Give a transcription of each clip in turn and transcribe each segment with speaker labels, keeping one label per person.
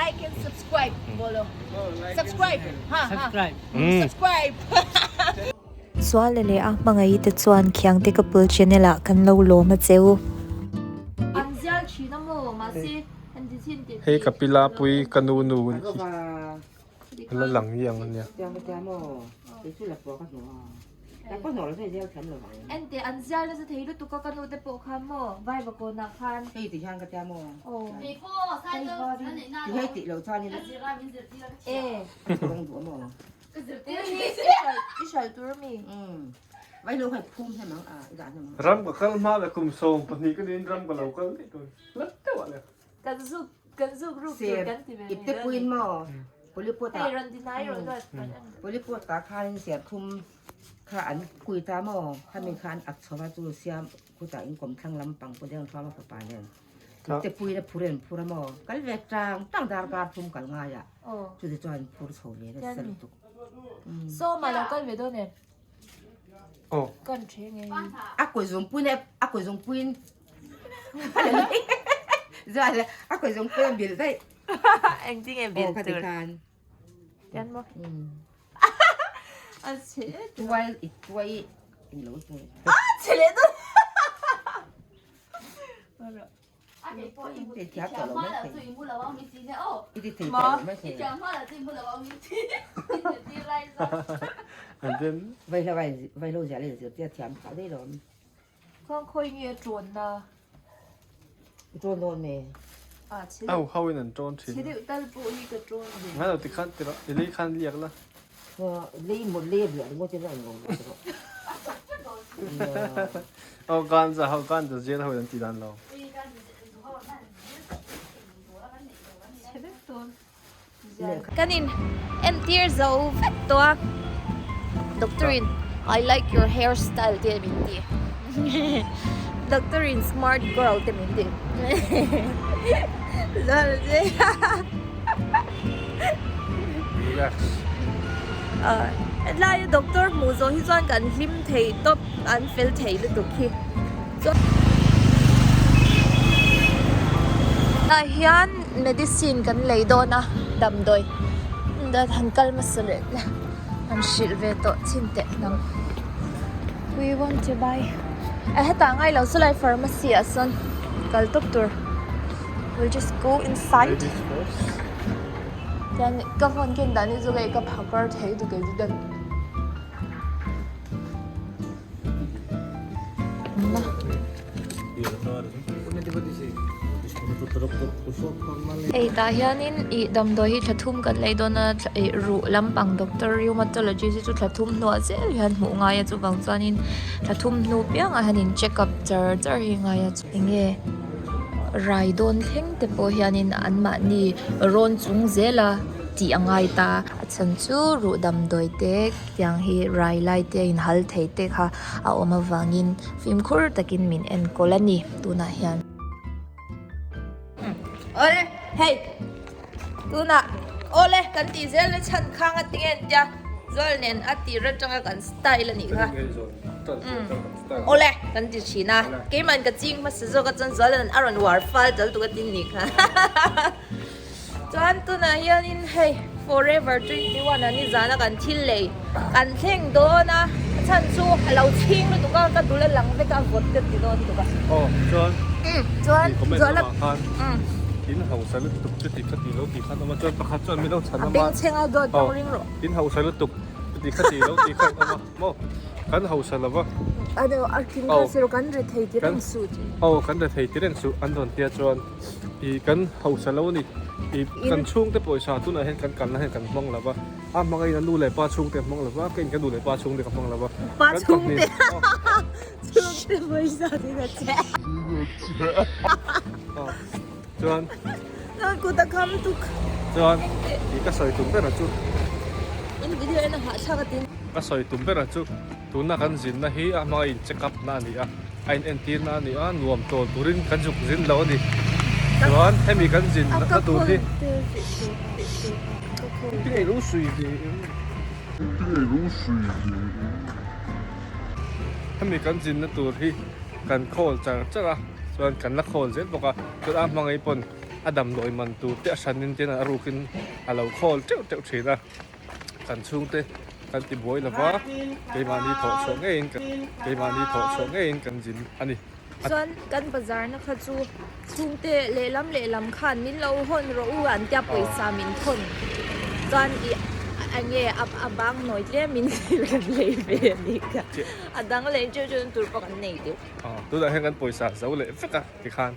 Speaker 1: Like and subscribe bolo. Subscribe. Ha ha. Subscribe.
Speaker 2: Zuala leh a hmangaih te chuan Khiangte Couple channel ah kan lo lawm a che u.
Speaker 1: An zial thin a maw mahse an ti chhin tih
Speaker 3: Hei ka pila pui ka nu nu hi la lang hi ang ania.
Speaker 1: Ente an zial nasa thei lutuk a ka nu te pawh khan maw Vaiva kawnah khan. E. I hral tur ami.
Speaker 3: Ram ka kal hma leh kum 12 ka niin ram ka lo kal daih tawh hlat deuh ah le.
Speaker 1: Kan zuk kan zuk ruk tur kan ti ve mai dawn ni. Hei rawn ti hnai rawh luat kan en.
Speaker 4: Kha an kui ta maw khami kha an ak chho a chu siam khutah in kawmthlang lampang pawh deuh an hruam a fapa nen te pui na phur in phur a maw kal ve tang tang darkar thum kal ngai ah chuti chuan an phur chho ve nasa lutuk.
Speaker 1: Sawma lo kal ve dawn em? Kan the ngei.
Speaker 4: A kui zungpui na a kui zungpuiin a kui zungpui a bil daih.
Speaker 1: Engtinge bil tur? Tian maw? A chhe
Speaker 4: Tuai i tuai in lo tuai.
Speaker 1: A chhe leh dawn.
Speaker 4: I thiam tawh lo mai thei. I ti thei tawh lo mai thei.
Speaker 3: And then
Speaker 4: Vaihlo vai vaihlo ziah leh zirtir a thiam phah daih lo.
Speaker 1: Khuang khawi nge a ṭawn na?
Speaker 4: I ṭawn dawn me.
Speaker 1: A chhe
Speaker 3: Au ho in an ṭawn ṭhin.
Speaker 1: Chhe deuh tal pawh hi ka ṭawn ve.
Speaker 3: Ngai lo ti khan ti rawh, i lei khan liak la.
Speaker 4: Lei maw lei a riah ringawt in a englo ti rawh.
Speaker 3: Aw ganja ho ganja jail ho in an ti dan lo.
Speaker 1: Chhe vek dawn. Kan in entir zo vek tawh a, doctor in I like your hair style te min ti, doctor in smart girl te min ti
Speaker 3: Relax.
Speaker 1: Hetlai a doctor hmuh zawh hi chuan kan hlim thei tawp an fel thei lutuk hi. Tah hian medicine kan lei dawn a damdawi dan han kal hmasa leh la han hrilh ve tawh chin teh nang we want to buy a hetah ngai lo saw lai pharmacy ah sawn kal tawp tur we'll just go inside chuan ka phone ken dan hi chu kei ka phakar thei duh kei chu dan. Hei tah hianin ih damdawi hi thla thum kan lei dawn a ih ruh lampang doctor rheumatologist hi chu thla thum hnuah zel hian hmuh ngai a chuvang chuanin thla thum hnu piangah hian in check up char char hi ngai a enge rai dawn thleng te pawh hianin anmahni rawn chung zel a tih a ngai ta a chhan chu ruh damdawi te tiang hi rai lai te a inhal thei te kha a awm avangin fimkhur takin min enkawl a ni tunah hian. Awle hei tunah awle kan tih zel na chhan khang a tinge an tia zawl nen a tir atanga kan style a nih kha awle kan ti thin a keimahn ka ching hmasa zawk a chuan zawl a rawn uar fal tal tuk a tin nih kha. Chuan tunah hianin hei forever 21 a nizana kan thil lei kan thleng dawn a a chhan chu a lo chhing lutuk a ka dul a lang vek a vawt ka ti dawn lutuk a.
Speaker 3: Aw chuan
Speaker 1: chuan
Speaker 3: comment
Speaker 1: zuala
Speaker 3: lamah khan in hausa lutuk chu ti kha ti lo ti khan awm a chuan pakhat chuan min lo chhan
Speaker 1: a
Speaker 3: awm a
Speaker 1: bengchheng a dawt tawng ring rawh
Speaker 3: in hausa lutuk chu ti kha ti lo ti khan awm a maw kan hausa lova
Speaker 1: a deuh a kim kha sir kan rethei ti reng suh chi
Speaker 3: aw kan rethei ti reng suh an rawn tia chuan. Ih kan hausa lo a ni. Ih kan chhungte pawisa tunah hian kan kalna hian kan hmang lo va, a hmangin a nu leh pa chhungte a hmang lo va, keiin ka nu leh pa chhungte ka hmang lo va.
Speaker 1: Pa chhungte chhungte pawisa chu ka che.
Speaker 3: Chuan
Speaker 1: Chuan kut a kham tuk.
Speaker 3: Chuan ih ka sawi tum ber a chu.
Speaker 1: In video en a hahthlak a tin.
Speaker 3: Ka sawi tum ber a chu tuna kan zinna hi a hmanga in check up na a ni a. A in entir na a ni a, nuam tawl turin kan zuk zin lo a ni. Chuan hemi kan zin na tur hi. Tinge ilo sui ve Hemi kan zin na tur hi kan khawl char char a, chuan kan la khawl zel bawk a, chuan a hmangaih pawn. a damdawi man tur te a hranin te a rukin a lo khawl teuh teuh thin a kan chhungte kan ti buai lova keimahni thawh chhuah ngeiin keimahni thawh chhuah ngeiin kan zin a ni.
Speaker 1: Chuan kan bazar na kha chu chhungte lehlam lehlam khan min lo hawn rawh u an tia pawisa min thawn chuan ih enge a bang nawi tlem in thil kan lei ve a nih kha a dang leh chu chuan tur pawh kan nei deuh.
Speaker 3: Tunah hian kan pawisa zo leh vek a tikhan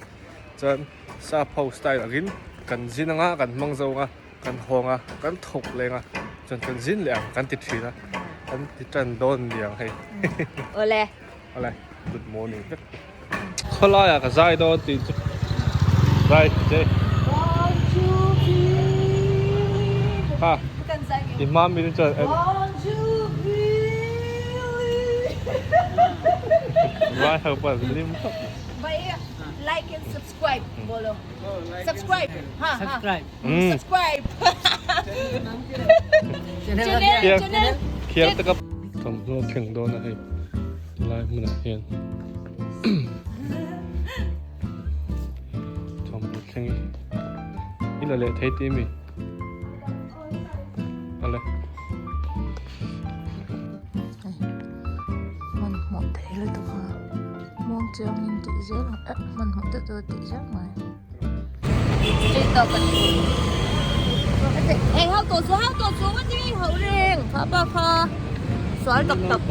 Speaker 3: chuan sap ho style angin kan zin anga kan hmang zo anga kan hawng a kan thawk leng a chuan kan zin leh ang kan ti thin a kan ti tan dawn niang hei.
Speaker 1: Awle.
Speaker 3: Awle good morning vek. Khawlaiah ka zai dawn tih chu zai che. Ha i hma mi chuan en. Vai ho pawh an hlim khawp mai.
Speaker 1: Like and subscribe bolo. Subscribe. Ha ha. Subscribe. Channel channel.
Speaker 3: Khiar taka thawmhnaw thleng dawn a hei tilai hmunah hian thawmhnaw thleng hi i la leh thei tih mi ale.
Speaker 1: Hmanhmawh thei lutuk a muang chiangin tih zel ang eh hmanhmawh deuh deuh a tih zel mai. Hei hau tawh chu hau tawh chu nga tinge hauh reng kha pa kha sual tak tak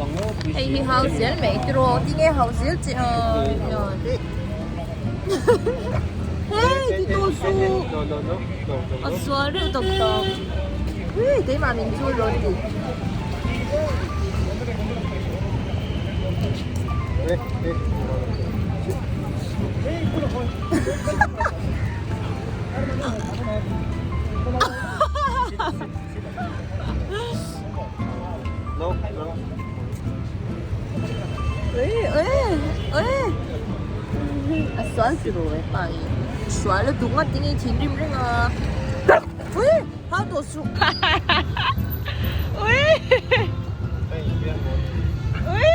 Speaker 1: hei hi hau zel mai tiraw tinge hauh zel che a hei ti tawh chu a sual reuh tak tak hei keimah min chul rawn ti. A sual ti ro e pa hi sual a duh ngawt tinge thinrim reng a ui hau tawh suh ui ui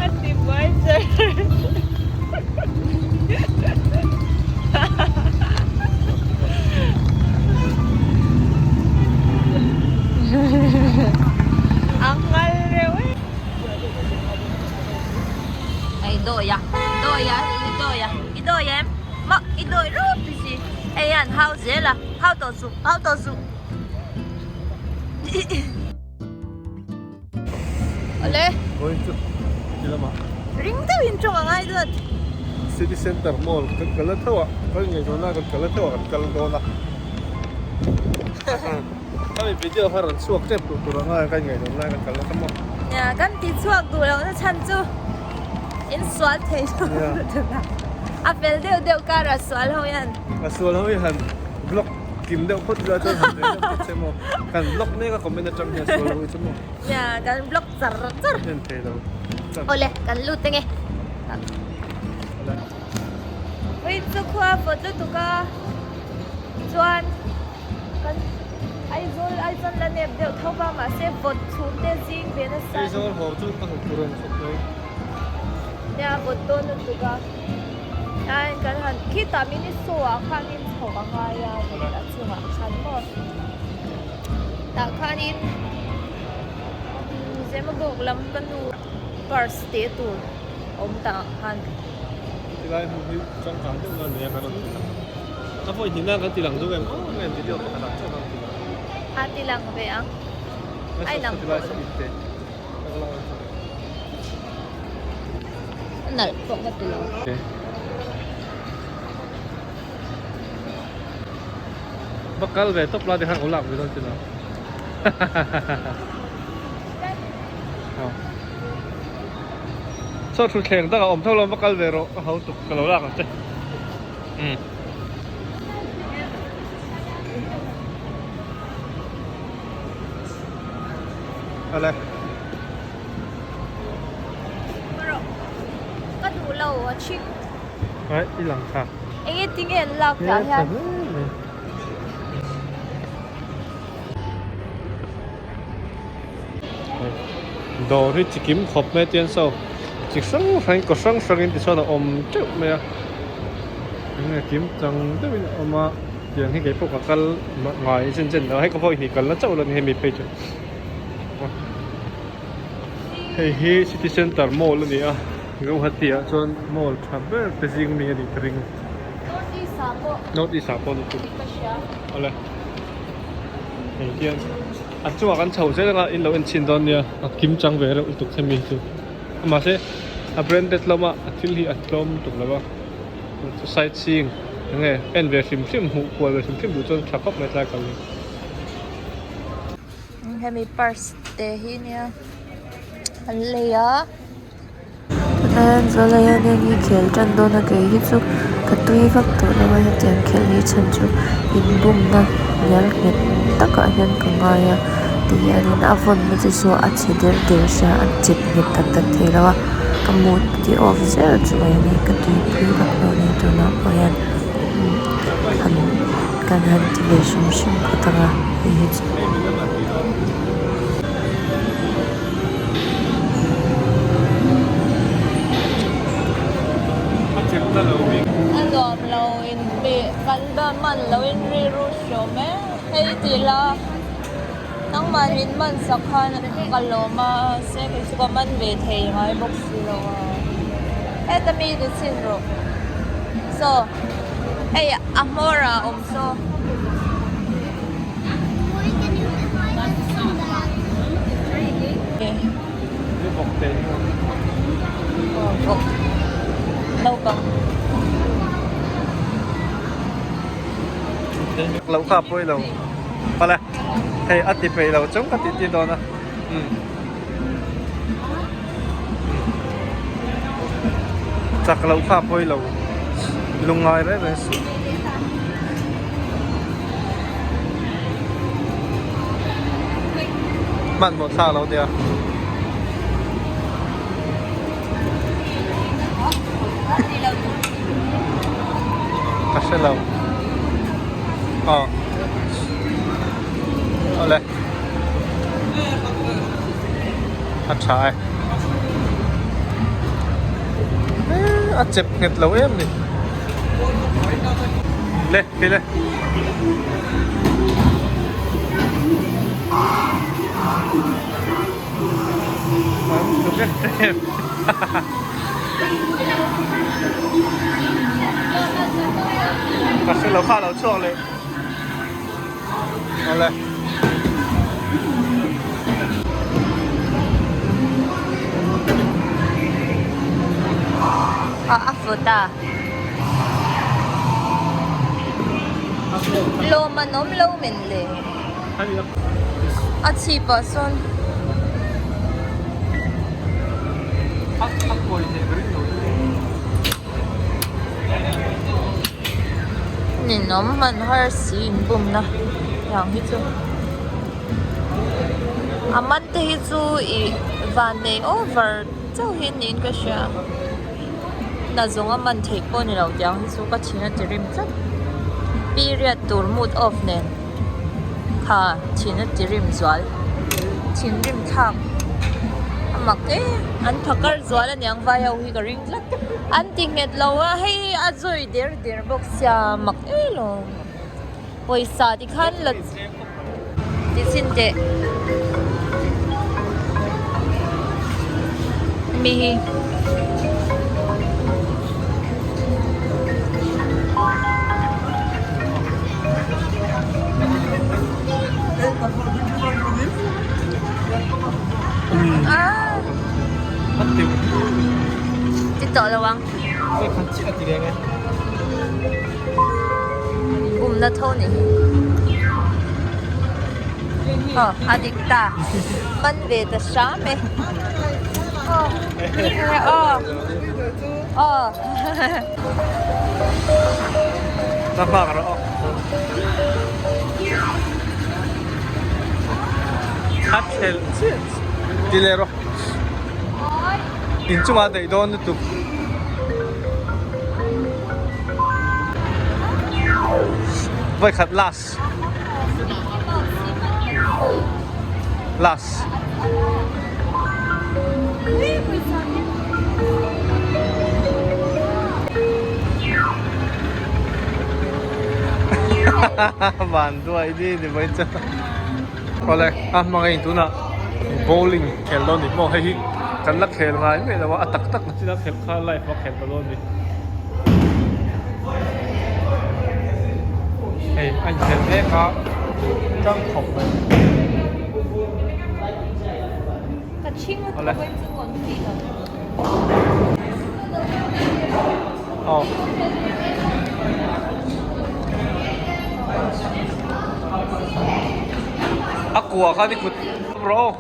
Speaker 1: a ti buai cher A ngal reuh e. Hei dawi a, dawi a, i dawi a, i dawi em? Maw i dawi rup i si. Hei hian hau zel a, hau tawh suh, hau tawh suh. Awle.
Speaker 3: Vawiin chu ti lamah.
Speaker 1: Ring deuhin tawng a ngai dawt.
Speaker 3: City Centre Mall kan kal a theuh a, kan ngaihtuah na kan kal a theuh a kan kal dawn a. Hemi video kha rawn chhuak tep duh tur anga kan ngaihtuah lai kan kal nasa maw.
Speaker 1: Nia kan ti chhuak duh loh na chhan chu in sual thei lo lutuk a. A fel deuh deuh kar a sual ho hian.
Speaker 3: A sual ho hi han vlog kim deuh phawt ila chuan han reh deuh phawt che maw. Kan vlog mek a comment atang hian sual ho hi chu maw.
Speaker 1: Nia kan vlog char char.
Speaker 3: En thei lo.
Speaker 1: Awle kan lut ange.
Speaker 3: Awle.
Speaker 1: Ui chu khua vawt lutuk a chuan kan Aizawl Aizawl la nep deuh tho va mahse vawt chhum te zing ve nasa.
Speaker 3: Aizawl haw chu ka hmu tur ang khawp mai.
Speaker 1: Nia vawt dawn lutuk a. Tlaiin kan han khitah miniso ah khanin chhoh a ngai a vawt a chungah khan maw tah khanin Zemabawk lam ka nu purse te tur awm tah khan.
Speaker 3: Tilai hmun hi changkang deuh na nia kan rawn ti lang a vawi hnihna kan ti lang deuh em aw nge video pakhat ah chauh kan ti lang
Speaker 1: a ti lang ve ang a inang
Speaker 3: pawh lo.
Speaker 1: Nalh pawh ka ti lo.
Speaker 3: Va kal ve tawp la tikhan ka lak ve dawn chi lo. Saw thutthleng tak a awm tho lo va kal ve rawh ka ho tuk ka lo lak ang che. Umm. Awle.
Speaker 1: Ka duh lo a chhing.
Speaker 3: Ai i lang kha.
Speaker 1: Enge tinge an lak tah hian.
Speaker 3: Dawr hi chi kim khawp mai tian saw chi hrang hrang in kaw hrang hrang in tichuan a awm teuh mai a. Enge kim chang deuhin a awm a tiang hi keipawh ka kal ngai chen chen lo hei ka vawi hnih kalna chauh lo ni hemi phei chu hei hi city center mall a ni a Guwahati ah chuan mall tha ber te zing mi a nih ka ring North East ah pawh ni chu awle hei hian a chungah kan chho zel anga in lo en chhin dawn nia a kim chang ve reuh lutuk hemi hi chu mahse a branded hlawm a a thil hi a tlawm lutuk lo a. Sightseeing enge en ve hrim hrim hmuh kual ve hrim hrim duh chuan tha khawp mai tlai kal hi.
Speaker 1: Hemi purse te hi nia an lei a.
Speaker 2: Tunah hian Zuala hian heng hi khel tan dawn a kei hi chu ka tui vak tawh lo a hetiang khelh hi chhan chu inbumna hnial nghet takah hian ka ngai a tihianin a vawnna te chu a chhe der der sia a chep nghet tak tak thei lo a. Ka mood ti off zel chu mai ani ka tuipui vak lo ani tunah pawh hian han kan han ti ve hrim hrim phawt ang a hei hi chu.
Speaker 1: A nuam lo in mi kan man lo in rilru hrawm e hei ti la. Nangmah min man sak khan ka lawm a se kei chu ka man ve thei ngai bawk si lo a heta mi ti chhin rawh saw hei a hmawr ah a awm saw. Naupang.
Speaker 3: Lo kha pawi lo. Pala hei a ti peih lo chung ka tih tir dawn a umm chak loh kha pawi lo lungngai reng reng suh. Hmanhmawh thlak lo nia. Ka hre lo. Aw. Awle. A tha e. A chep nghet lo em ni. Le, đi le. Ka hre lo kha lo chhuak leh awle.
Speaker 1: A a fawt a. Lawm an awm lo men le. A chhip ah sawn. Ninawm hman har si inbumna tiang hi chu a man te hi chu ih van nei over chauh hi niin ka hria na zawng a man theih pawh ni lo tiang hi chu ka thin a ti rim tlat period tur mood off nen. Kha thin a ti rim zual thinrim thlak a mak em an phakar zual aniang vai ho hi ka ring tlat an ti nghet lo a hei a zui der der bawk sia mak em lo pawisa ti khan la ti chhin teh mi hi. Ti tawh lo ang. Bumna tho ni hi. Aw a dik ta. Man ve ta hram e. Aw. Aw. Aw.
Speaker 3: Ta hmak rawh aw. A thelh chiah ti leh rawh. Inchungah daih dawn lutuk. Vawikhat last. Last. Van duai ni ni mai chu. Awle a hmangaih in tunah bowling khel dawn ni maw hei hi kan la khel ngai mai lo a a tak tak na china khel kha live a khel ta dawn ni. Hei a inkhel mek a tang khawp mai. Awle. Aw. A kua kha ni kut rawh aw.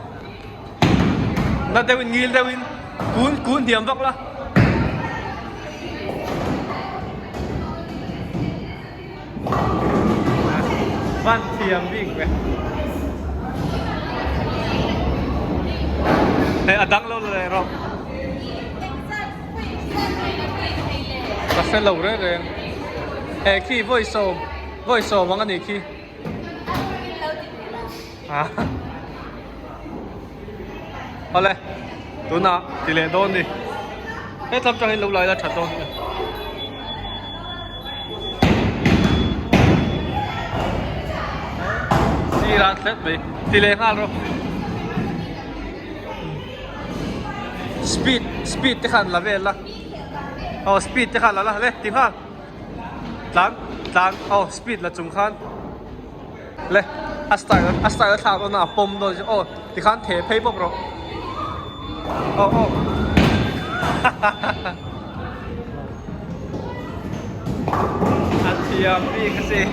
Speaker 3: Na deuh in ngil deuh in kun kun hniam vak la. Van thiam bik ve. Hei a dang lo la leh rawh. Ka hre lo reng reng. He khi vawi sawm vawi sawm ang a nih khi. Awle tunah ti leh dawn ni. Hetlam tang hi lo lai la that dawn ni. Sirah thlet mai ti leh nghal rawh. Speed speed te khan la vel la. Aw speed te khan la la le ti nghal. Tlan tlan aw speed la chung khan. Le a style a style a thlak dawn a a pawm dawn aw tikhan theh phei pawp rawh aw aw a thiam bik a sin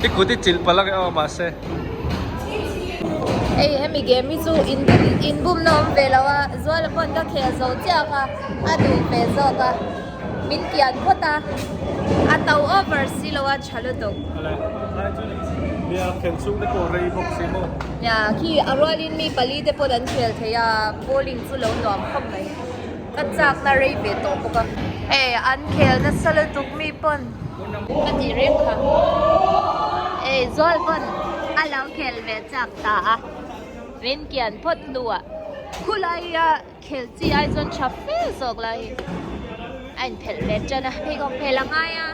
Speaker 3: i kut i chilh palh ang e aw mahse.
Speaker 1: Hei hemi game hi chu in in bumna awm ve lo a Zuala pawn ka khel zo chiah kha a duh ve zawk a min kian phawt a a to over si lo a tha lutuk.
Speaker 3: Nia khel chhung te pawh rei bawk si maw.
Speaker 1: Nia khi a rualin mi pali te pawn an khel thei a bowling chu lo nuam khawp mai. Ka chakna rei ve tawh bawk a. Hei an khel nasa lutuk mi pawn ka tih reng kha. Hei Zual pawn a lo khel ve chak ta a. Min kian phawt hnuah khulaia khel chi ai chuan tha fe zawk lai hi a inphelh ve tan a. Pheikhawk phel a ngai a.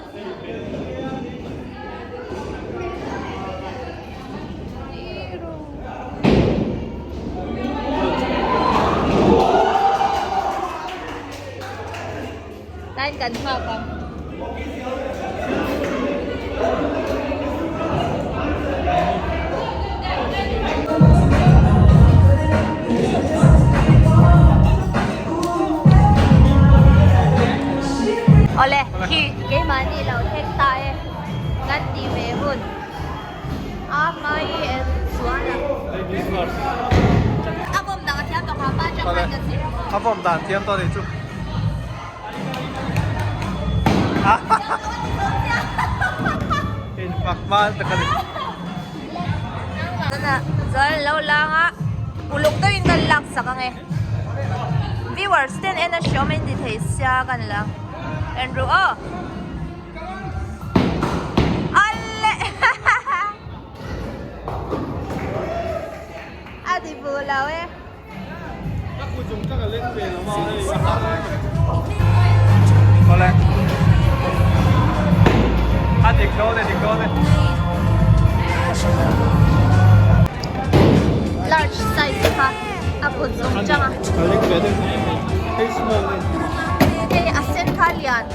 Speaker 1: Tain kan nghak ang. Awle, khi keimahni lo thleng ta e. Kan ti ve hun. A hmai en chuan a. A bawm dan a thiam tawh kha pa tang khan ka zir a.
Speaker 3: A bawm dan thiam tawh nih chu. In fak hma tak a ni.
Speaker 1: Tuna chuan lo lang a uluk deuhin kan lak sak ang e. Viewers ten en a hreawm in ti thei sia kan la en ru aw. Alle A ti bu lo e.
Speaker 3: Ka kut zawng tak a leng ve lo a hei a hah lai mai. Awle. A dik dawn e dik dawn e.
Speaker 1: Large size kha a kut zawng tang a.
Speaker 3: A leng ve deuh hei small e.
Speaker 1: Hei a sen kha lian.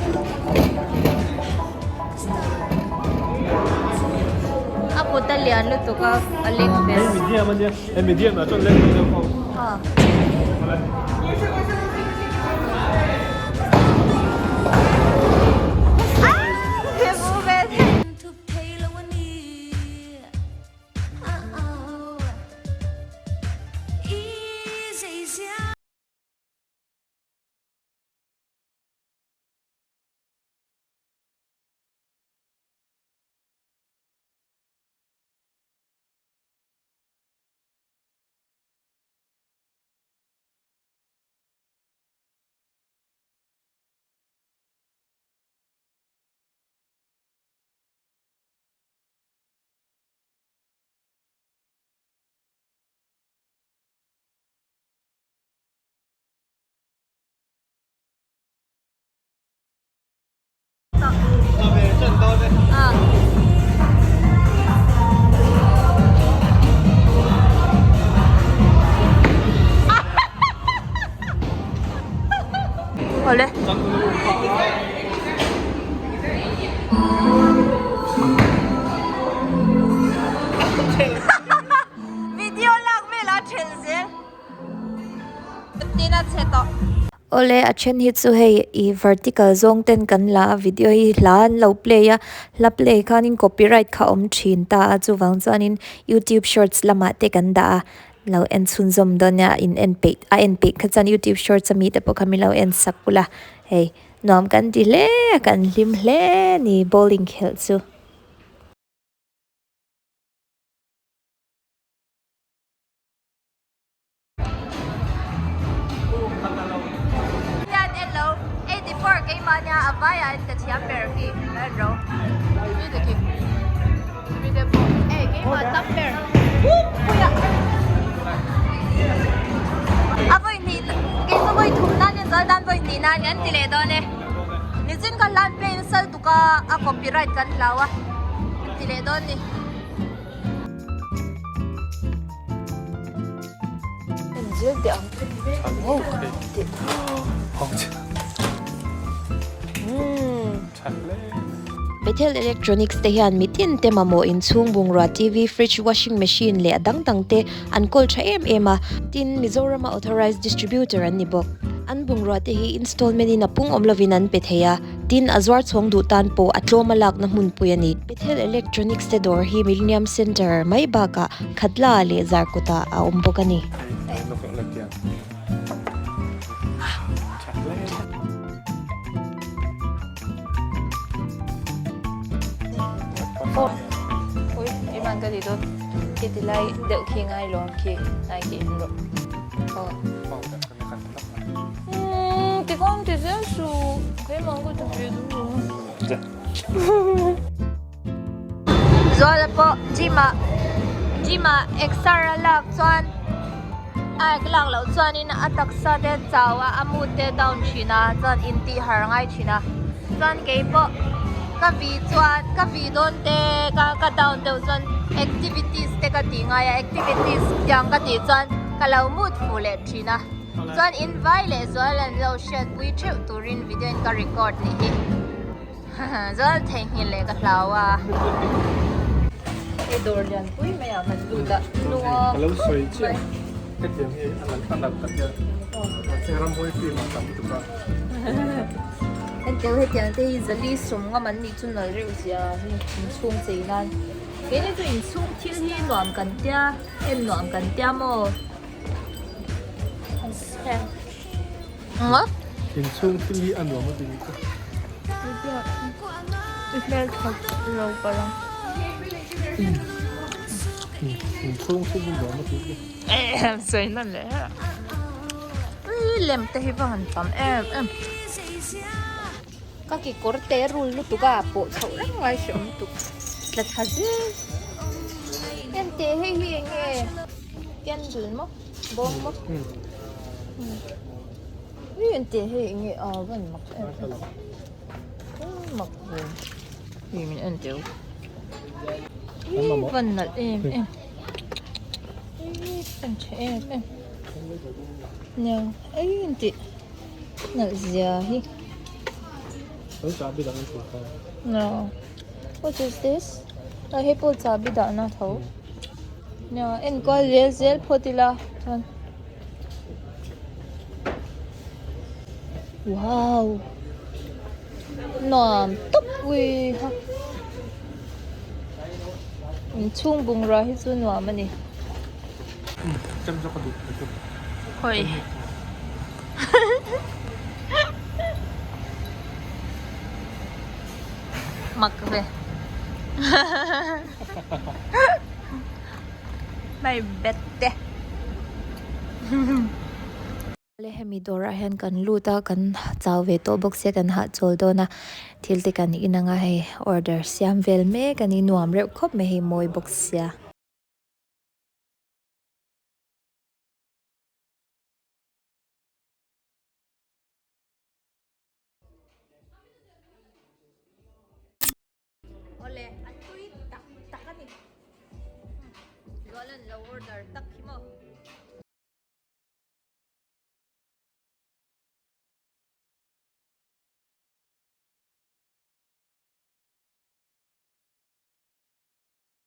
Speaker 1: A kut a lian lutuk a a leng ve.
Speaker 3: Hei medium a nia hei medium ah chuan leng ve deuh ho.
Speaker 1: Awle. Video lak vel a then zel. Tin a chhe tawh.
Speaker 2: Awle a then hi chu hei ih vertical zawng ten kan la a video hi hla an lo play a hla play khanin copyright kha a awm thin ta a chuvang chuanin youtube shorts lamah te kan dah a lo en chhunzawm dawn nia in en peih a en peih kha chuan youtube shorts ami te pawh kha min lo en sak ula hei nuam kan ti hle a kan hlim hle a ni bowling khelh chu.
Speaker 1: Hian en lo 84 keimah nia a vaiah hian ka thiam ber khi en ro mi te khi mi te pawh ei keimah tam ber puia a vawi hnih kei chu vawi thum nan in chuan tan vawi hnih nan an ti leh dawn e nichin ka hlan play nasa lutuk a a copyright kan hlau a an ti leh dawn ni.
Speaker 2: Bethel Electronics te hian mitin te mamawh inchhung bungrua TV, fridge, washing machine leh a dang dang te an kawl tha em em a, tin Mizorama authorised distributor an ni bawk. An bungrua te hi installment in a pung awm lovin an pe thei a, tin a zuar chhawng duh tan pawh a tlawm a lakna hmunpui a ni. Bethel Electronics te dawr hi Millennium Centre mai bakah Khatla leh Zarkawtah a awm bawk a ni.
Speaker 1: Zuala pawh gym ah gym ah exer a lak chuan a ek lak loh chuanin a taksa te a chau a a mood te a down thin a chuan intih har a ngai thin a chuan keipawh ka vi chuan ka vi dawn te ka ka down deuh chuan activities te ka tih ngai a activities tiang ka tih chuan ka lo mood fuh leh thin a chuan in vai leh zual an lo hriatpui theuh turin video in ka record nih hi. Zal theihnghilh leh ka hlau a. Hei dawr lian pui mai ah kan lut a. Nuam
Speaker 3: Ka lo sawi chiah. Hetiang hi a nalh a nalh tak hian. Mahse ramhuai film ah tam tuk a.
Speaker 1: Hetiang hetiang te hi zali sawm ngam an nih chu nalh reuh zia hi inchhung chei nan. Keini chu inchhung thil hi nuam kan tia en nuam kan tia maw.
Speaker 3: Inchhung thil hi a nuam a ti ni chu. Inchhung thil hi nuam a ti ni.
Speaker 1: Lem te hi va han tam em em. Ka kekawr te rul lutuk a pawh chhoh reng lai hre awm tuk. Tla tha zel. Heng te hei hi eng nge candle maw bawm maw. Ui an teh hei enge a van mak em em mak ve ui min en teu ui van nalh em em ui van tha em em nia ei an tih nalh zia hi no what is this a hei pawh chahbi dahna tho nia enkual zel zel phawt ila chuan. Wow nuam tawp ui ha inchhung bungrua hi chu nuam a ni khawi mak ve hmai bet te.
Speaker 2: Le hemi dawrah hian kan lut a kan chau ve tawh bawk sia kan hahchawl dawn a thil te kan in anga hei order siam vel mek a ni nuam reuh khawp mai hei mawi bawk sia.
Speaker 1: Awle a tui tak tak a ni. Zualan lo order tak hi maw.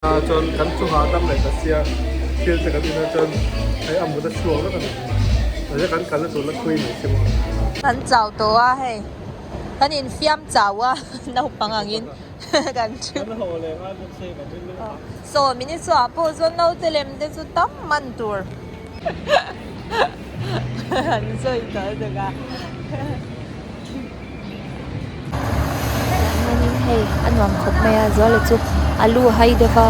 Speaker 3: Chuan kan chu hahdam leh ta sia thil te kan in a chuan hei a mut a chhuak vek a ni mahse kan kalna tur la thui mai si maw.
Speaker 1: Kan chau tawh a hei kan infiam chau a naupang angin kan thu.
Speaker 3: Kan haw leh ngai bawk se kan rin lutuk a.
Speaker 1: Saw minute chhuah pawh chuan naute lem te chu tam man tur. An sawi tawh tuk a. Chuanin hei a nuam khawp mai a Zuala chu a lu hai deuh a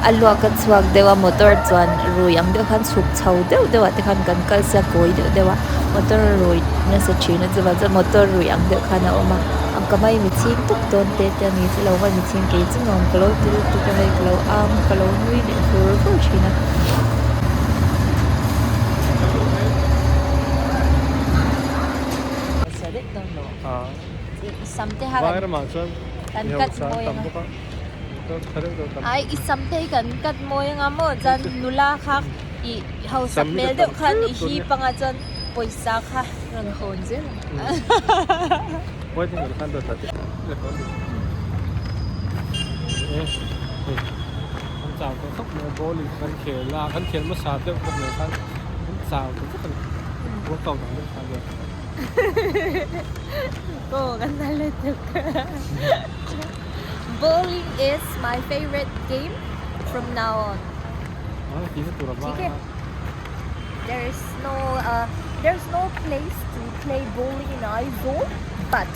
Speaker 1: a luak a chhuak deuh a motor chuan rui ang deuh khan chhuk chho deuh deuh ah te khan kan kal sia kawi deuh deuh a motor a rui nasa thin a chuvang chuan motor rui ang deuh khan a awm a a ka mai mitchhing tawp dawn te te a ni chu lo va mitchhing kei chu nuam ka lo ti lutuk a hei ka lo am ka lo nui leh vur vur thin a. Kan cut mawi anga ai i sam te hi kan cut mawi anga maw chuan nula kha ih hausa hmel deuh khan i hip anga chuan pawisa kha rawn hawn zel ang. Aw kan dal let tuk. Bowling is my favorite game from now on. Theek hai. There is no uh, there's no place to play bowling in Aizawl but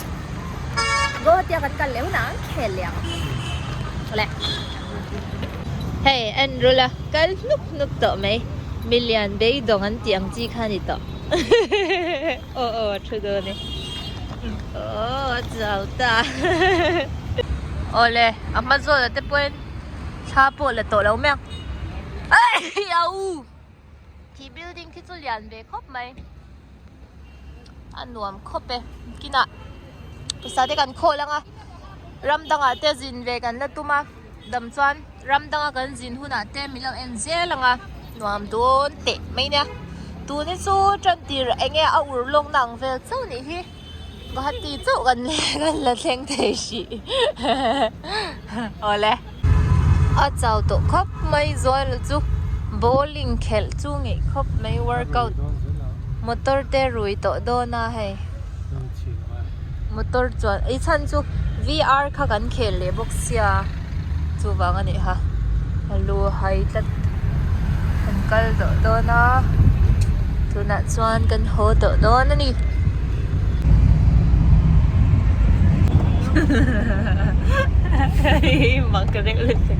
Speaker 1: Guwahati ah kan kal leh hunah an khel leh ang. Le. Hei en rula kal hnuk hnuk tawh mai. Milian beidawng an tih ang chi kha ni tawh. Aw aw a thu dawn e. Aw a chau ta. Awle a hma zawt ah te pawhin thla pawh la tawh lo mai ang. Au! Khi building khi chu lian ve khawp mai. A nuam khawp e. Kinah pawisa te kan khawl ang a. Ram dangah te zin ve kan la tum a. Dam chuan ram danga kan zin hunah te min lo en zel ang a, nuam dawn teh mai nia. Tun hi chu tan tir eng nge a ur lawk na ang vel chauh nih hi Guwahati chauh kan kan la thleng thei hrih awle. A chau tawh khawp mai Zuala chu bowling khelh chu ngeih khawp mai workout motor te rui tawh dawn a hei. Motor chuan ei chhan chu VR kha kan khel leh bawk sia chuvang a nih kha a lu hai tlat kan kal tawh dawn a tunah chuan kan haw tawh dawn a ni. Mak reuh lutuk.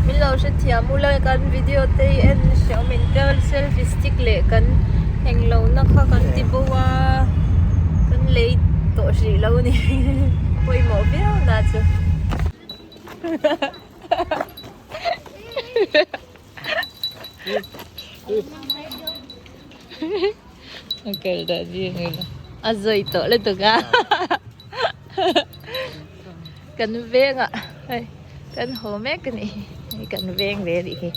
Speaker 1: Min lo hrethiam ula kan video te hi en hreawm in tel selfie stick leh kan englo na kha kan ti bo a kan lei tawh hrih lo a ni pawimawh viau na chu. A kal dah zing ila a zawi tawh lutuk a kan veng ah hei kan haw mek a ni hei kan veng ve a nih hi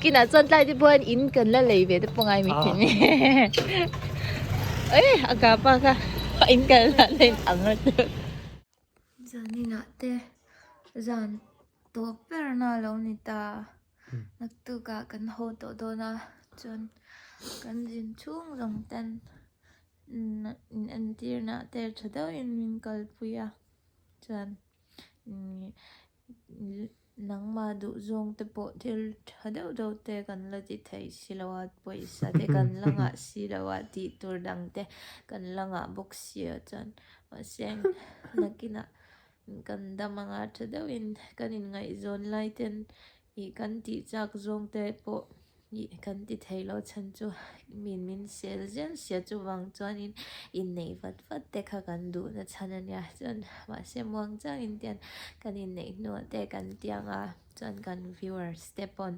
Speaker 1: kinah chuan tlai te pawh hian in kan la lei ve te pawh ngai mai thei a ni a kapa kha in kal dan a in ang lutuk. Zaninah te zan tawp ber na lo ni ta naktukah kan haw tawh dawn a chuan kan zin chhung zawng ten entirna te tha deuhin min kalpui a chuan Nangmah duh zawng te pawh thil tha deuh deuh te kan la ti thei si lo a, pawisa te kan la ngah si lo a, tih tur dang te kan la ngah bawk si a chuan mahse nakinah kan dam anga tha deuhin kan inngaihzawn lai ten ih kan tih chak zawng te pawh Ih kan ti thei lo chhan chu min min sel zel sia chuvang chuanin inneih vat vat te kha kan duhna chhan a nia chuan mahse muang changin tian kan inneih hnuah te kan tiang a chuan kan viewers te pawn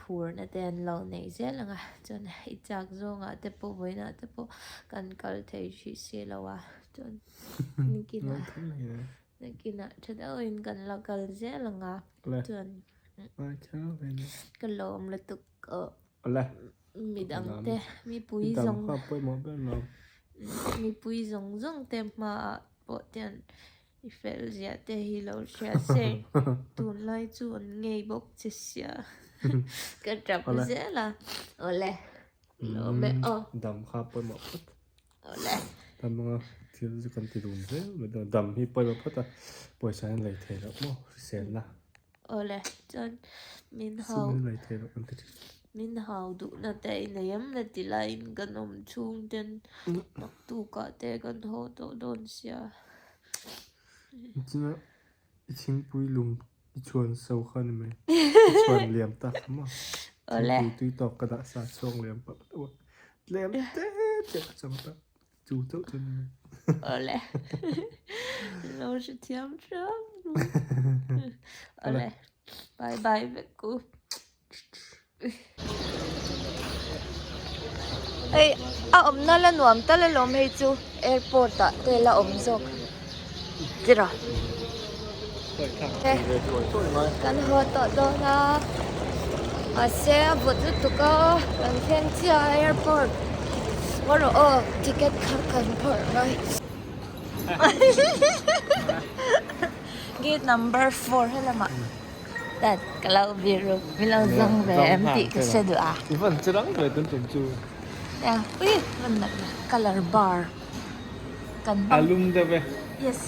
Speaker 1: phurna te an lo neih zel ang a chuan i chak zawngah te pawh vawiinah te pawh kan kal thei hrih si lo a chuan nikinah nikinah tha deuhin kan la kal zel ang a chuan. Ka lawm lutuk aw.
Speaker 3: Awle.
Speaker 2: Midangte mipui zawng mipui zawng zawng te hmaah pawh hian i fel zia te hi lo hria se tunlai chu an ngei bawk che sia ka tap zel a awle lawm e aw.
Speaker 3: Dam kha pawimawh phawt.
Speaker 2: Awle.
Speaker 3: Dam anga thil chu kan ti dun zel mai dawn dam hi pawimawh phawt a pawisa hian lei thei loh maw hriselna.
Speaker 2: Awle chuan min hau
Speaker 3: Sum lei thei loh an ti thin.
Speaker 2: Min hau duhna te i nei em le ti laiin kan awm chhung ten naktukah te kan haw tawh dawn sia.
Speaker 3: China i thingpui lung i chhuan so kha ni mai. I chhuan liam tak kha maw.
Speaker 2: Awle.
Speaker 3: Thingpui tui tawk ka dah sa chhuak liam palh deuh a. Tlem te te ka chang ta. Chu chauh chu ni mai.
Speaker 2: Awle. Lo hrethiam hram. Awle. Bye bye vek ku.
Speaker 1: Hei a awmna la nuam tal alawm hei chu airport ah te la awm zawk tira kan haw tawh dawn a mahse a vawt lutuk a kan thleng chiah a airport ngaw rawh aw ticket kha kan phawrh mai gate number four helamah. Tat ka lo bir ru min lo zawng ve em tih ka hre duh a.
Speaker 3: I van che rang ve tun tum chu.
Speaker 1: Nia ui van nalh ve colour bar kan hmang.
Speaker 3: A lum deuh e.
Speaker 1: Yes.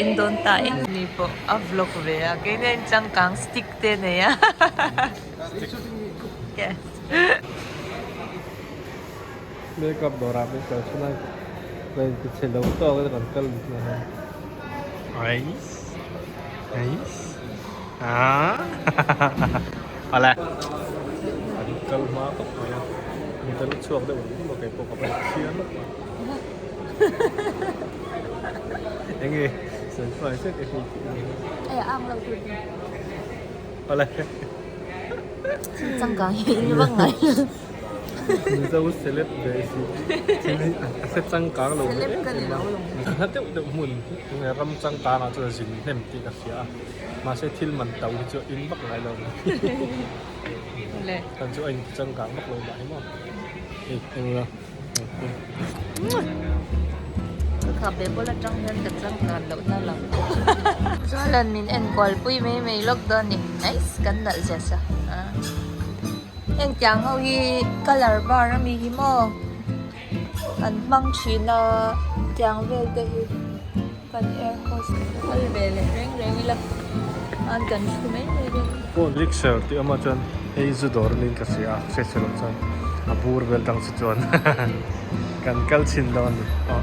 Speaker 1: In dawn ta e. Ni pawh a vlog ve a keini a inchangkang stick te a nei a yes.
Speaker 3: Makeup dawrah min kal chhun a ka inti chhe lo tawk a kan kal lut leh a Nice nice ah awle an kal hma khawp mai a an kal chhuak deuh ang maw keipawh ka va chhiar lawk a. Enge sawi zet e hei tih ang.
Speaker 1: Ei ang lo tur ni.
Speaker 3: Awle.
Speaker 1: Changkang hi in vak ngai.
Speaker 3: Mizo celeb ve si. Thil hi a hre changkang lo
Speaker 1: Celeb ka ni lo lawng.
Speaker 3: Hla deuh deuh hmun ram changkang ah chuan zin hnem tih ka hria a. Mahse thil man to hi chu in vak ngai lo.
Speaker 1: Awle.
Speaker 3: Kan chu a in ti changkang vak lo mah hi maw. Hei engla.
Speaker 1: Ka khabe bul atang hian ka changkan loh na lang chuan min enkual pui mai mai lawk dawn a ni nice kan nalh zia sa heng tiang ho hi colour bar ami hi maw an hmang thin a tiang vel te hi kan air hostess kal ve leh reng reng ila an kan thu mai mai dawn.
Speaker 3: Phone rickshaw tih awm ah chuan hei zu dawr niin ka hria a hriat chhe loh chuan a bur vel dang chu chuan kan kal chhin lo a ni aw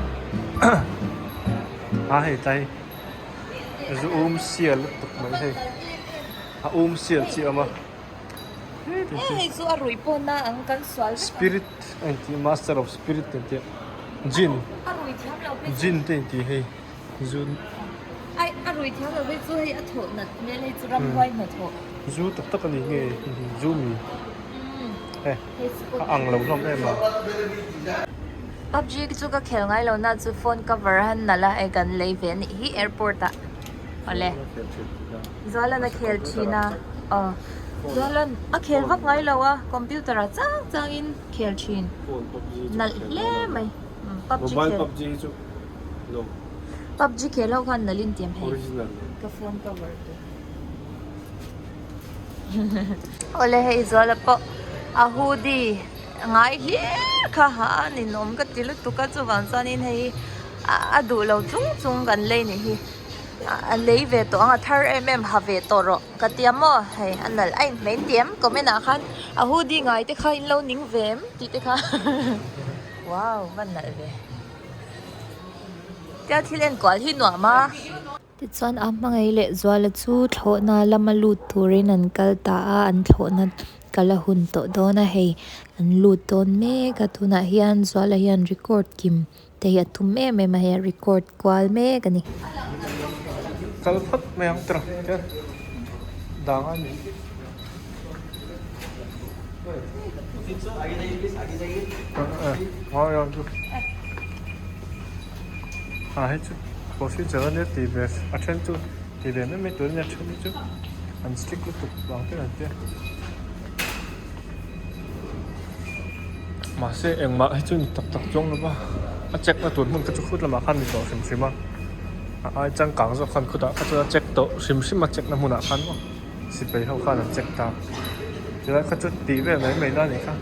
Speaker 3: a hei tlai zu um sial lutuk mai hei a um sial chi a awm a
Speaker 1: hei chu a ruih pawh na ang kan sual vek ang
Speaker 3: spirit a intih master of spirit a intih gin
Speaker 1: a rui thiam lo phei chu
Speaker 3: gin te a intih hei zu
Speaker 1: ai a rui thiam lo phei chu hei a thawh nat hmel hei chu ramhuai hnathawh
Speaker 3: zu tak tak a ni nge zu mi he a ang lo hlawm em a.
Speaker 1: PUBG chu ka khel ngai lo na chu phone cover a han nalh a hei kan lei ve a nih hi airport ah awle. Zualan a khel thin a aw Zualan a khel vak ngai lo a computer ah chang chang in khel thin nalh hle mai PUBG khel PUBG khel ho khan nalh in tiam hei ka phone cover te awle hei Zuala pawh a hoodie ngai hlir kha ha a ninawm ka ti lutuk a chuvang chuanin hei a duh lo chung chung kan lei ni hi. A lei ve tawh ang a thar em em ha ve tawh rawh ka tia maw hei a nalh a inhmeh in ti em comment ah khan a hoodie ngai te kha in lo ning ve em tih te kha wow va nalh ve tia thil enkual hi nuam a.
Speaker 2: Tichuan a hmangaih leh Zuala chu thlawhna lama lut turin an kal ta a an thlawhna kal a hun tawh dawn a hei an lut dawn mek a tunah hian Zuala hian record kim Te hi a tum em em a hei a record kual mek a ni.
Speaker 3: Kal phawt mai ang tira tia dang a ni. A hei chu procedure ania tih ve a then chu tih ve mai mai tur ania a then hi chu an strict lutuk vang te an tia mahse engmah hi chu ni tak tak chuang lova a check na tur hmun kha chu khut lamah khan ni tawh hrim hrim a a ai changkang zawk khan khutah kha chuan a check tawh hrim hrim a check na hmunah khan maw. Sipai ho khan an check ta. Tilai kha chu tih vel mai mai na anih kha.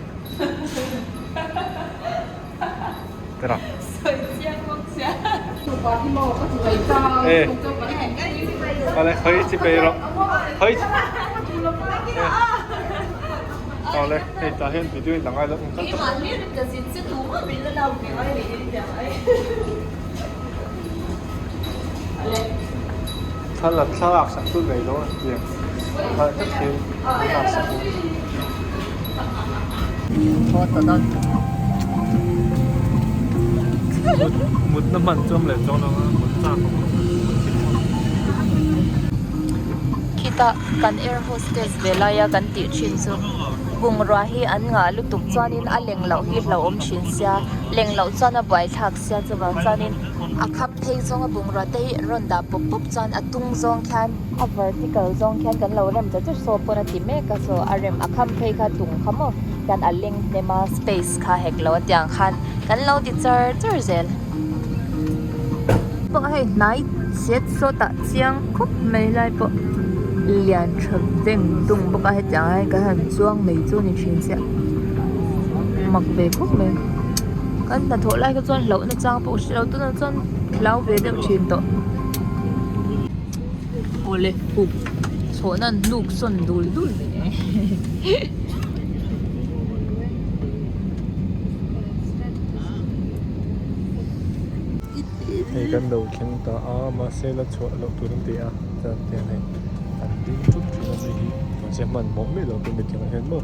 Speaker 3: Tera. E. Ale khoi sipai ro. Khoi. Ale hei tah hian video in la ngai lo. Thla thlalak sak chu nei lo a tiang hnalh tak hian an lak sak a. Mut na hman chuan leh chuang lo a mut chak awm lo
Speaker 1: Khitah kan air hostess ve laia kan tih thin chu bungrua hi an ngah lutuk chuanin a leng loh hi hlauhawm thin sia leng loh chuan a buaithlak sia chuvang chuanin a kham phei zawnga bungrua te hi rawn dah pawp pawp chuan a tung zawng khian a vertical zawng khian kan lo rem ta chu saw pawn a ti mek a saw a rem a kham phei kha tung kha maw hian a leng hnem a space kha hek lo a tiang khan kan lo ti char char zel pawh hei hnai set sawtah chiang khawp mai lai pawh lian tha veng tung bawk a hetiang ah hian kan han chuang mai chu a ni thin chiah mak ve khawp mai. Kan hnathawh lai kha chuan hlauhna chang pawh hre lo tunah chuan hlau ve deuh thin tawh. Awle uk chhawhna an hnuk sawn dul dul mai e.
Speaker 3: Hei kan lo thleng ta a mahse la chhuah loh tur an ti a chuan tiang hei an ding thup thin a mi hi mahse hmanhmawh miah lo tur mithiam ah hian maw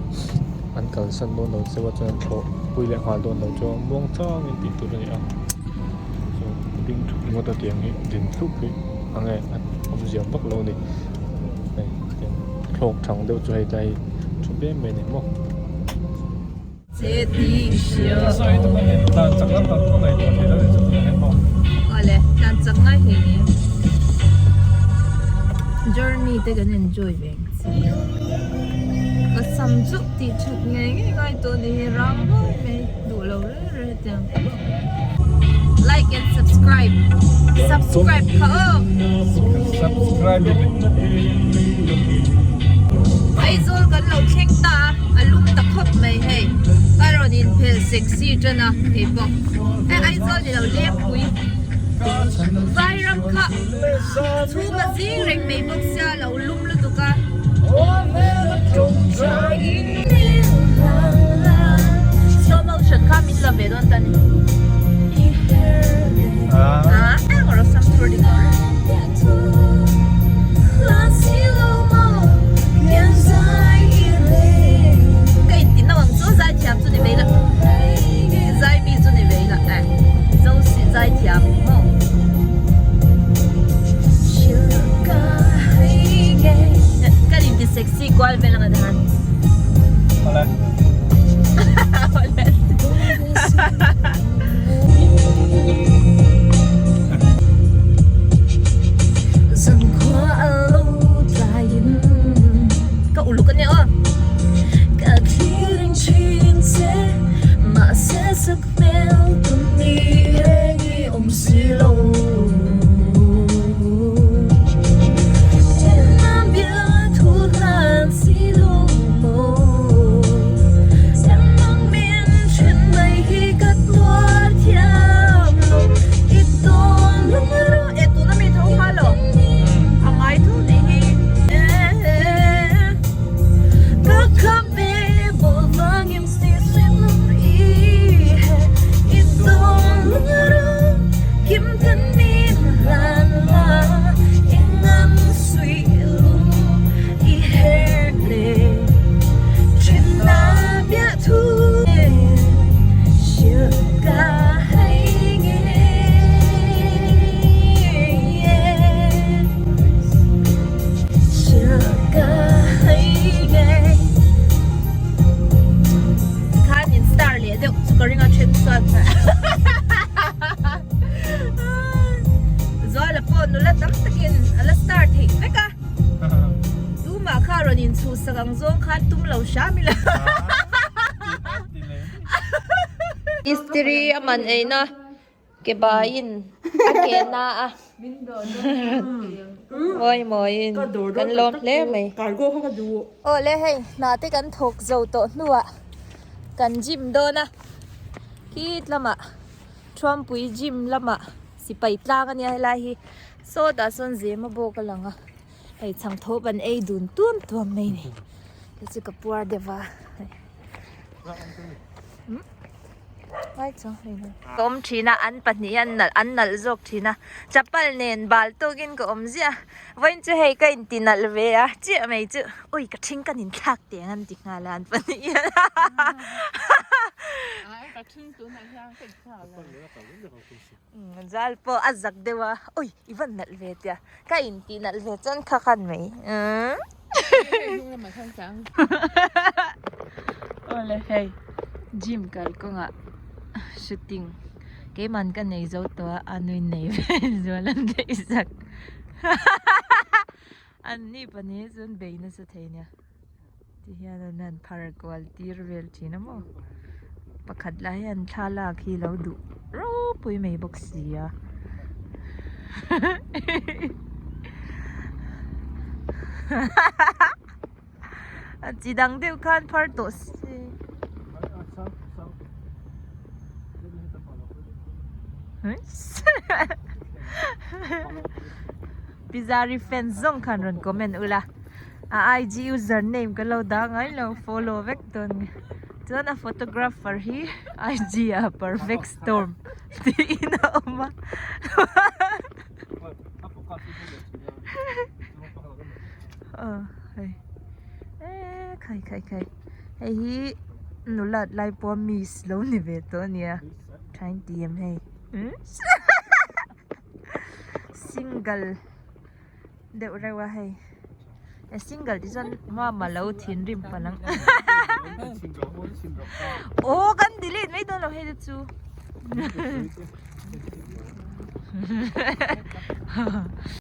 Speaker 3: an kalsan dawn lo cheu a chuan an thlawh pui leh nghal dawn lo chu a muang changin tih tur a ni a chuan ding thup ringawt a tiang hi din thup hi a nge a awmzia vak lo a ni hei tiang thlawk thang deuh chu hei tlai thu bem mai a ni maw.
Speaker 1: Awle tlan chak ngai hle ni journey te kan enjoy ve ang chi ka sam chu tih that ngei ngei ngai tawh ni hi ram ruai mai duh lo reng reng hetiang like and subscribe subscribe kha aw
Speaker 3: subscribe
Speaker 1: Aizawl kan lo thleng ta a a lum ta khawp mai hei ka rawn inphelh sexy tan a hei pawh hei Aizawl ni lo Lengpui Vairam kha chhung a zing reng mai bawk sia a lo lum lutuk a. Slow motion kha min la ve dawn ta ni. Ah, rawh sam thur ding lo reng. Ka inti nau ang chu zaithiam chu ni vei la zaimi chu ni vei la eh zo si zaithiam maw ka inti sexy kual vel ang ania
Speaker 3: Awle.
Speaker 1: Awle. Ka uluk ania aw. in a la star theih vek a tumah kha rawn inchhuhsak ang zawng khan tum lo hram ila. Istiri a man eina ke baiin a ke na a mawi mawiin kan lawm hle mai. Awle hei hna te kan thawk zo tawh hnuah kan gym dawn a khit lamah Thuampui gym lamah sipai tlang a nia helai hi sawtah sawn zema bawk a lang a hei chhangthawp an ei dun tuam tuam mai a ni hei chu ka puar deuh a ka awm thin a an pahnih hian nalh an nalh zawk thin a chapal nen bal tawkin ka awm ziah vawiin chu hei ka inti nalh ve a chiah mai chu ui ka thing ka nin thlak teng an ti nghal a an pahnih hian. Zal pawh a zak deuh a ui i van nalh ve tia ka intih nalh ve chuan kha khan mai awle hei gym kal kawngah shooting keiman ka nei zo tawh a a nui nei ve zual an daih zak an ni pahnih hi chuan bei nasa thei nia. Ti hian an han phar kual tir vel thin a maw pakhat lah hian thlalak hi lo duh ropui mai bawk si a a chi dang deuh khan phar tawh se Pizarri fans zawng khan rawn comment ula. A IG user name ka lo dah ngai lo follow vek dawn nge chuan a photographer hi IG ah perfect storm tiin a awm a aw hei eee khai khai khai hei hi nulat lai pawha miss lo ni ve tawh a nia thain ti em hei single. Deuh reuh a hei e single tih chuan mama lo thinrim palh ang aw kan delete mai dawn lo hei te chu.